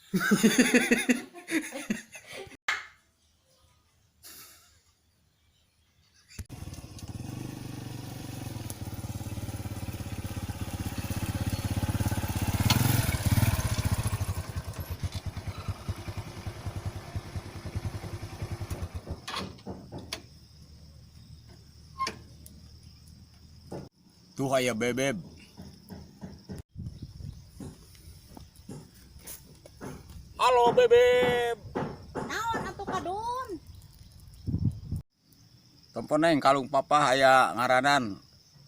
Tuh aya Bebeb. Halo, Bebeb. Naon atuh, Kadun? Tempo, Neng, kalung papa aya ngaranan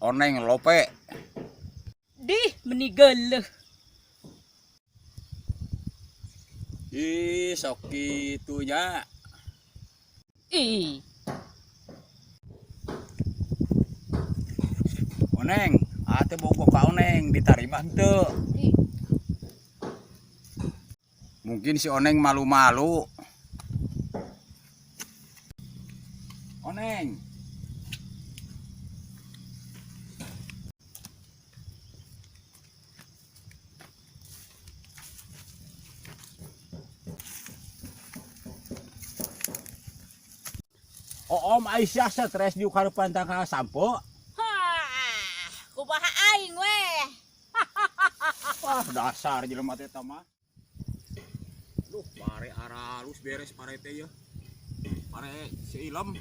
Oneng Lope. Dih, meni geuleuh. Ih, sok kitu nya. Ih. Oneng, ate bogoh ka Oneng, ditarima henteu? Ih. Mungkin si Oneng malu-malu. Oneng. Oh, Om Aisyah stres di karupan tangkal sampo. Hah, kumaha aing weh. Wah, dasar jelema teh mah. Duh, pare aralus beres pare teh ya. Pare si Ilem.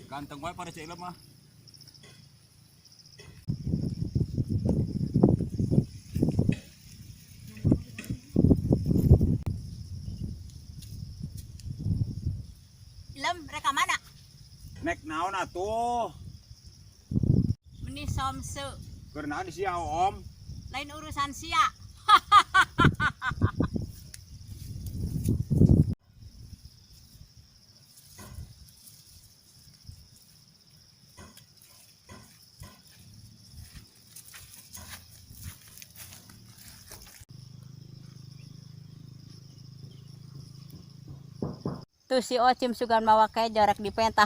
Ganteng wae pare si Ilem mah. Lem, rek ka mana? Nek naon atuh? Meni somse. Keur naon sia, Om? Lain urusan sia. Tuh si Ocim sugan mawa kejo rek dipenta.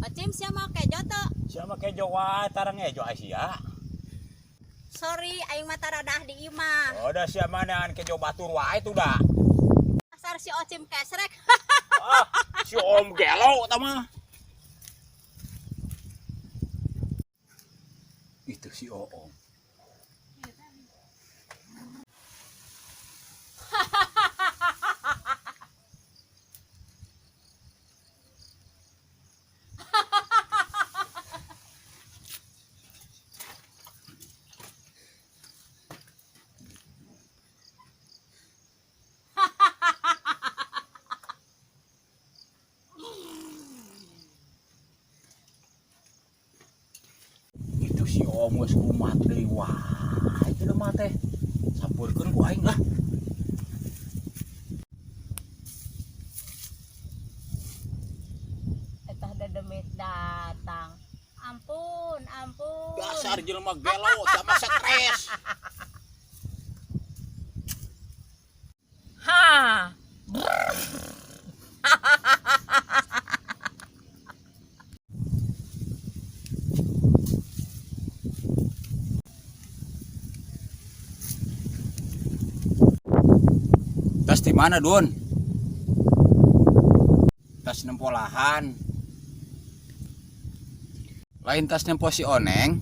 Ocim, sia mawa kejo tuh? Sia mah kejo wae, tara ngejo ai sia. Sorry, aing mah taradah di imah. Oh, da sia mana kejo batur wae tuh da. Asar si Ocim kesrek. Ah, si Om gelo tah mah. Itu si Oom. Itu si Om geus kumat deui wae jelema teh. Sampeurkeun ku aing lah. Etah dedemit datang. Ampun, ampun. Dasar jelema gelo sama stres. Ha. Tas di mana, Dun? Tas nempo lahan. Lain tas nempo si Oneng.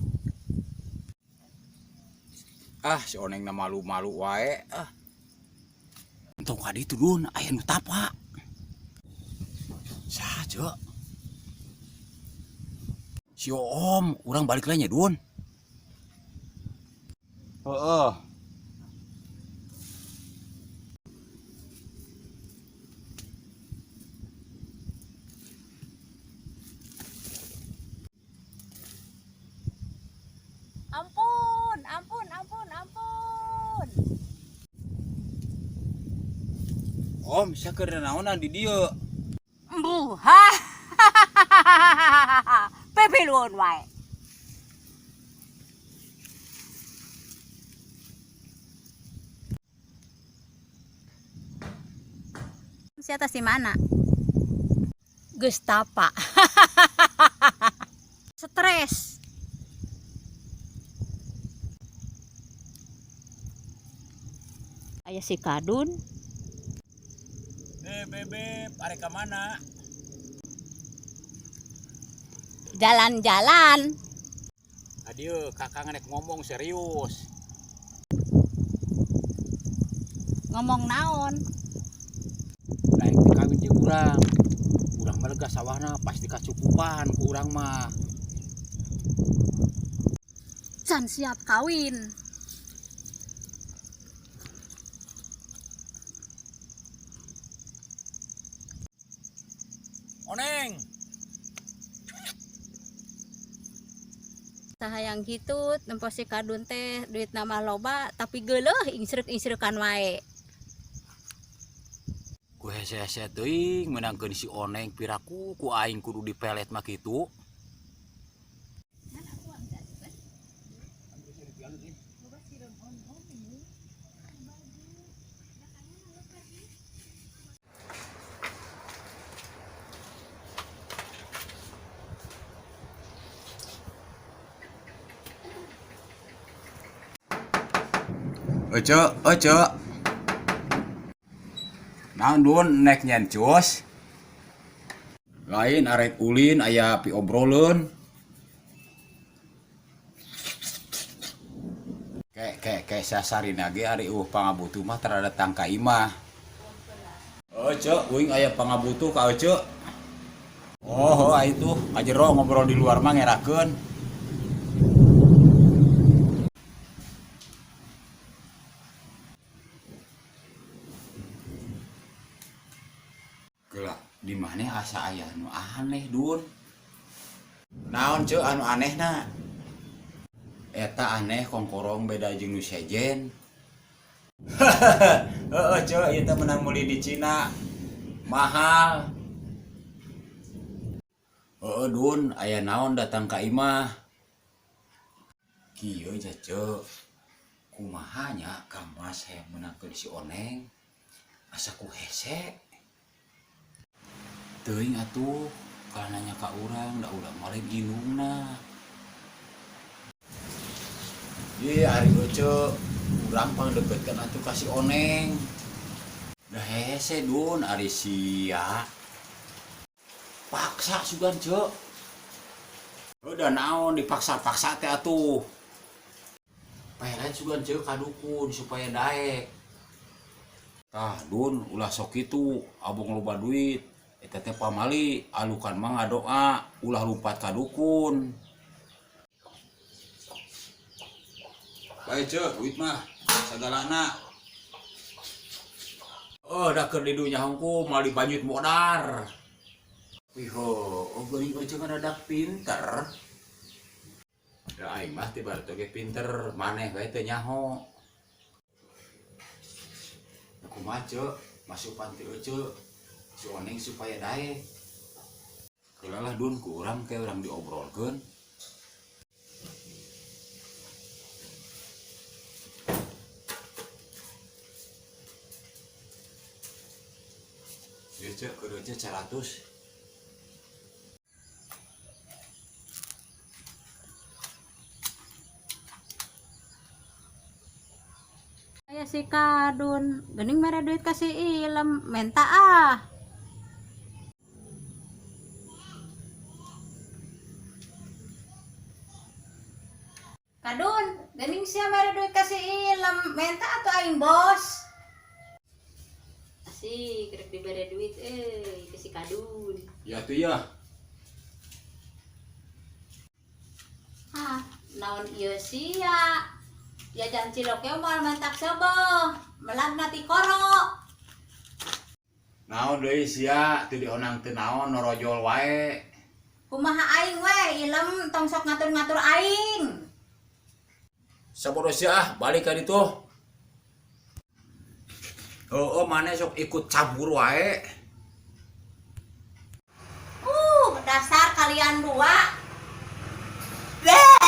Ah, si Oneng na malu-malu wae. Ah. Entong ka ditu, Dun, aya nu tapa. Saha? Si Om, urang balik lainnya, Dun. Heeh. Ampun, ampun, ampun, ampun. Om, sia keur naonan di dieu? Embuh, ha. Pipiluan wae. Si atas di mana? Geus tapa. Stres. Aya si Kadun. Eh, bebeb, arek ka mana? Jalan-jalan. Adieu, kakang rek ngomong serius. Ngomong naon? Daek teh kawin jeung urang. Urang mah lega sawahna pasti kacukupan ku urang mah. Can siap kawin. Oneng, Sahayang hitut nempo si Kadun teh duit nama loba tapi geuleuh ingsreuk-ingsreukan wae. Ku hese-hese teuing meunangkeun si Oneng piraku ku aing kudu dipelet mah kitu. Ece, ece. Naon dun nek nyencus? Lain arek ulin aya piobroleun. Ke ke ke sasarina ge ari eueuh pangabutuh mah tara datang ka imah. Ece, uing aya pangabutuh ka ece. Oh, oh, itu ka jero ngobrol di luar mah ngerakeun. Geula, di mana asa aya nu aneh dun? Naon ceu anu anehna? Eta aneh kongkorong beda jeung nu sejen. Heeh ceu, ieu teh menang meuli di Cina. Mahal. Heeh dun, aya naon datang ka imah? Kieu nya ceu. Kumaha nya Kang Mas hayang meunangkeun si Oneng? Asa ku hese. Teuing atuh, kalau nanya ka urang, da urang mah lain indungna. Ye, ari ece, urang pangdeukeutkeun atuh ka si Oneng. Da hese dun, ari sia. Paksa sugan ceu. Udah naon dipaksa-paksa teh atuh. Pelet sugan ceu ka dukun supaya daek. Tah dun ulah sok kitu, abong loba duit. Eta teh pamali, alukan mah ngadoa, ulah lumpat ka dukun. Bae ceu, duit mah sagalana. Oh, da keur di dunya hungkul moal dibanyut modar. Wih, oh geuning euceung rada pinter. Da aing mah ti baru ge pinter, maneh we teu nyaho. Kumaha ceu, masukan ti euceu si Oneng supaya daek. Keula lah dun ku urang ke urang diobrolkeun. Ieu ceu, kudu ceu 100. Aya si Kadun, geuning mere duit ka si Ilem, menta ah. Kadun, geuning sia mere duit ka si Ilem, menta atuh aing bos. Asik, rek dibere duit euy ke si Kadun. Ya tuh ya. Hah, naon ieu sia? Jajan cilok ge moal mentak seubeuh, melagna ti koro. Naon deui sia, teu dionang teu naon norojol wae. Kumaha aing we, Ilem tong sok ngatur-ngatur aing. Sabodo sia ah, balik ka ditu. Heueuh maneh sok ikut campur wae. Dasar kalian dua. Bleh.